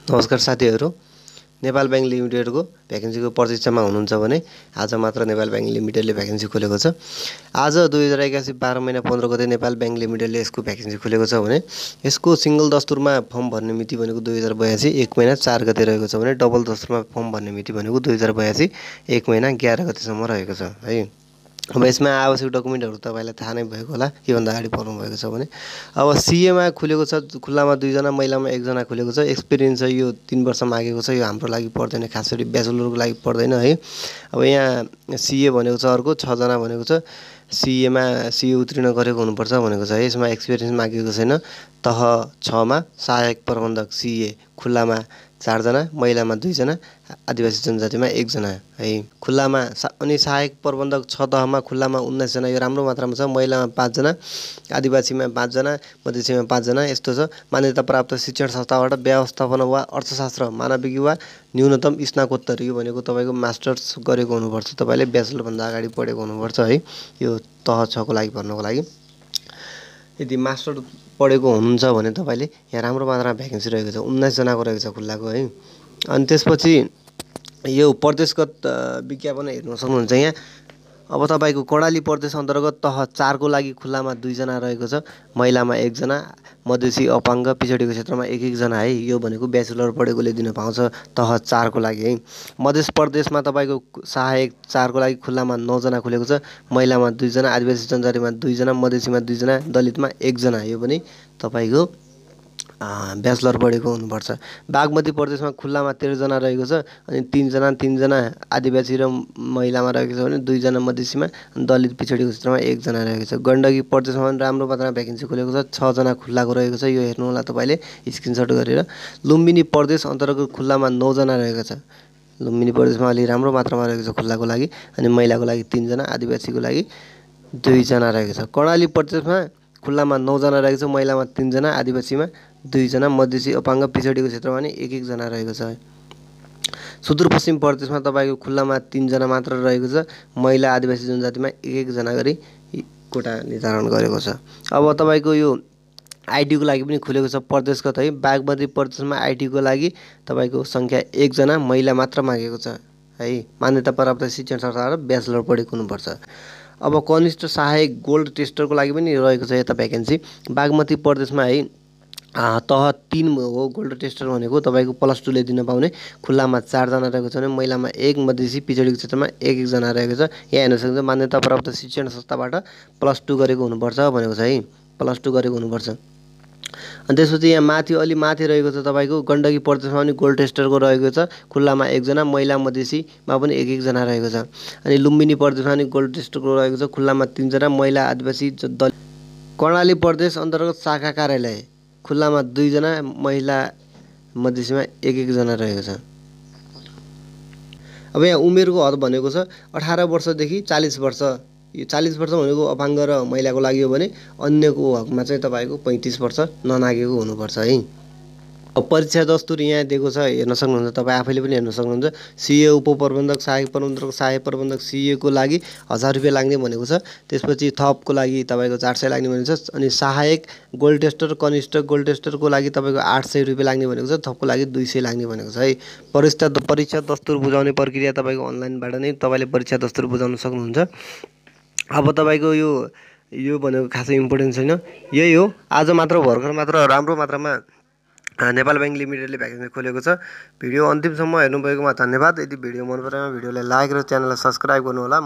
नमस्कार साथीहरु, नेपाल बैंक लिमिटेडको भ्याकेन्सीको प्रतीक्षामा हुनुहुन्छ भने आज मात्र नेपाल बैंक लिमिटेडले भ्याकेन्सी खोलेको छ। आज 2081 12 महिना 15 गते नेपाल बैंक लिमिटेडले यसको भ्याकेन्सी खोलेको छ भने यसको सिंगल दस्तुरमा फर्म भर्ने मिति भनेको 2082 1 महिना 4 गते रहेको छ भने डबल दस्तुरमा फर्म भर्ने मिति भनेको 2082 1 महिना 11 गतेसम्म रहेको छ है। अब यसमा आवश्यक डकुमेन्टहरु तपाईलाई थाहा नै भएको होला, के भन्दा अगाडि पढ्नु भएको छ भने अब सीएमा खुलेको छ, खुल्लामा 2 जना, महिलामा 1 जना खुलेको छ। एक्सपिरियन्स चाहिँ यो 3 वर्ष मागेको छ, यो हाम्रो लागि पर्दैन, खास गरी ब्याचलरको लागि पर्दैन है। अब यहाँ सीए भनेको छ, अर्को 6 जना भनेको छ। सीएमा सीए उत्तीर्ण गरेको हुनुपर्छ भनेको छ है। यसमा एक्सपिरियन्स मागेको छैन। तह 6 मा सहायक प्रबन्धक सीए खुल्लामा 4 जना, महिलामा 2 जना, आदिवासी जनजातिमा 1 जना है। खुल्लामा अनि सहायक प्रबन्धक 6 तहमा खुल्लामा 19 जना, यो राम्रो मात्रामा छ। महिलामा 5 जना, आदिवासीमा 5 जना, मधेसीमा 5 जना यस्तो छ। मान्यता प्राप्त शिक्षण संस्थाबाट व्यवस्थापन वा अर्थशास्त्र मानविकी वा न्यूनतम स्नातकोत्तर, यो भनेको तपाईको मास्टर्स गरेको हुनुपर्छ, तपाईले ब्याचलर भन्दा अगाडि पढेको हुनुपर्छ है। यो तह 6 को लागि भर्नको लागि यदि मास्टर पढेको हुनुहुन्छ भने तपाईले यहाँ राम्रो मात्रामा भ्याकेन्सी रहेको छ, 19 जनाको रहेको छ खुल्लाको है। अनि त्यसपछि यो प्रदेशगत विज्ञापन हेर्न सक्नुहुन्छ यहाँ। अब तपाईको कर्णाली प्रदेश अन्तर्गत तह 4 को लागि खुल्लामा 2 जना रहेको छ, महिलामा 1 जना, मधेसी अपाङ्ग पिछडिएको क्षेत्रमा 1 जना है। यो भनेको ब्याचलर पढेकोले दिन पाउँछ तह 4 को लागि है। मध्य प्रदेशमा तपाईको सहायक 4 को लागि खुल्लामा 9 जना खुलेको छ, महिलामा 2 जना, आदिवासी जनजातिमा 2 जना, मधेसीमा 2 जना, दलितमा 1 जना, यो पनि तपाईको ब्याचलर पढेको हुनुपर्छ। बागमती प्रदेशमा खुल्लामा 13 जना रहेको छ अनि 3 जना आदिवासी र महिलामा रहेको छ भने 2 जना मधेसीमा, दलित पिछडिएको क्षेत्रमा 1 जना रहेको छ। गण्डकी प्रदेशमा पनि राम्रो मात्रामा भ्याकेन्सी खुलेको छ, 6 जना खुल्लाको रहेको छ, यो हेर्नु होला तपाईले स्क्रिनशट गरेर। लुम्बिनी प्रदेश अन्तर्गत खुल्लामा 9 जना रहेको छ। लुम्बिनी प्रदेशमा अलि राम्रो मात्रामा रहेको छ खुल्लाको लागि, अनि महिलाको लागि 3 जना, आदिवासीको लागि 2 जना रहेको छ। कर्णाली प्रदेशमा खुल्लामा 9 जना रहेको छ, महिलामा 3 जना, आदिवासीमा 2 जना, मधेसी अपाङ्ग पिछडिएको क्षेत्रमा पनि 1 जना रहेको छ। सुदूरपश्चिम प्रदेशमा तपाईको खुल्लामा 3 जना मात्र रहेको छ, महिला आदिवासी जनजातिमा 1 जना गरी कोटा निर्धारण गरेको छ। अब तपाईको यो आईटी को लागि पनि खुलेको छ प्रदेशगत है। बागमती प्रदेशमा आईटी को लागि तपाईको संख्या 1 जना, महिला मात्र मागेको छ है। मान्यता प्राप्त शिक्षण संस्थाबाट ब्याचलर पढेको हुनुपर्छ। अब कनिष्ठ सहायक गोल्ड टेस्टरको लागि पनि रहेको छ यता भ्याकेन्सी। बागमती प्रदेशमा है तह 3 हो गोल्ड टेस्टर भनेको, तपाईको +2 ले दिन पाउने। खुल्लामा 4 जना रहेको छ भने महिलामा 1, मधेसी पिछडिएको क्षेत्रमा 1 जना रहेको छ। यहाँ हेर्न सक्नुहुन्छ मान्यता प्राप्त शिक्षण संस्थाबाट +2 गरेको हुनुपर्छ भनेको छ है, +2 गरेको हुनुपर्छ। अनि त्यसपछि यहाँ माथि अलि माथि रहेको छ तपाईको गण्डकी प्रदेशमा पनि गोल्ड टेस्टरको रहेको छ, खुल्लामा 1 जना, महिला मधेसीमा पनि 1 जना रहेको छ। अनि लुम्बिनी प्रदेशमा पनि गोल्ड टेस्टरको रहेको छ, खुल्लामा 3 जना, महिला आदिवासी दलित। कर्णाली प्रदेश अन्तर्गत शाखा कार्यालय खुल्लामा 2 जना, महिला मधेसीमा 1 जना रहेको छ। अब यहाँ उमेरको हद भनेको छ 18 वर्षदेखि 40 वर्ष। यो 40 वर्ष भनेको अपाङ्ग र महिलाको लागि हो भने अन्यको हकमा चाहिँ तपाईको 35 वर्ष ननागेको हुनुपर्छ है। अब परीक्षा दस्तुर यहाँ दिएको छ, हेर्न सक्नुहुन्छ तपाई आफैले पनि हेर्न सक्नुहुन्छ। सीए उपप्रबन्धक, सहायक प्रबन्धक सीए को लागि 1000 रुपैयाँ लाग्ने भनेको छ। त्यसपछि थपको लागि तपाईको 400 लाग्ने भनेको छ। अनि सहायक गोल्ड टेस्टर, कनिष्ठ गोल्ड टेस्टरको लागि तपाईको 800 रुपैयाँ लाग्ने भनेको छ, थपको लागि 200 लाग्ने भनेको छ है। परीक्षा दस्तुर बुझाउने प्रक्रिया तपाईको अनलाइनबाट नै तपाईले परीक्षा दस्तुर बुझाउन सक्नुहुन्छ। अब तपाईको यो भनेको खासै इम्पोर्टेन्ट छैन, यही हो। आज मात्र भर्खर मात्र राम्रो मात्रामा नेपाल बैंक लिमिटेडले भ्याकेन्सी खोलेको छ। भिडियो अन्तिमसम्म हेर्नुभएकोमा धन्यवाद। यदि भिडियो मन परेमा भिडियोलाई लाइक र च्यानललाई सब्स्क्राइब गर्नु होला।